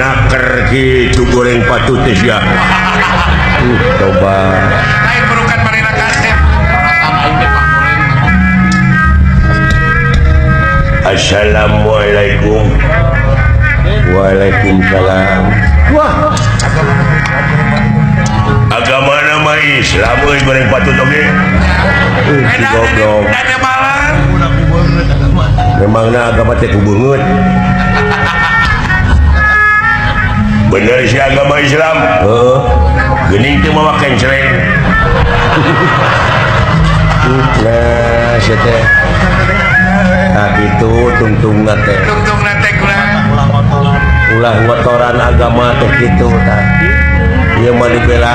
Naker kitu goreng patut teh sia. Coba. Lain burukan manehna kasep. Assalamualaikum. Waalaikumsalam. Wah. Agama nama Islam euy goreng patut oge. Si goblok. Memangna agama teh ku beungeut. Bener sih agama Islam. Heeh. Geuning teu mawa kencreng. Nah, sia teh. Nah kitu tungtungna teh. Tungtungna teh ulah ngotoran agama teh kitu tah. Ieu mah dibela.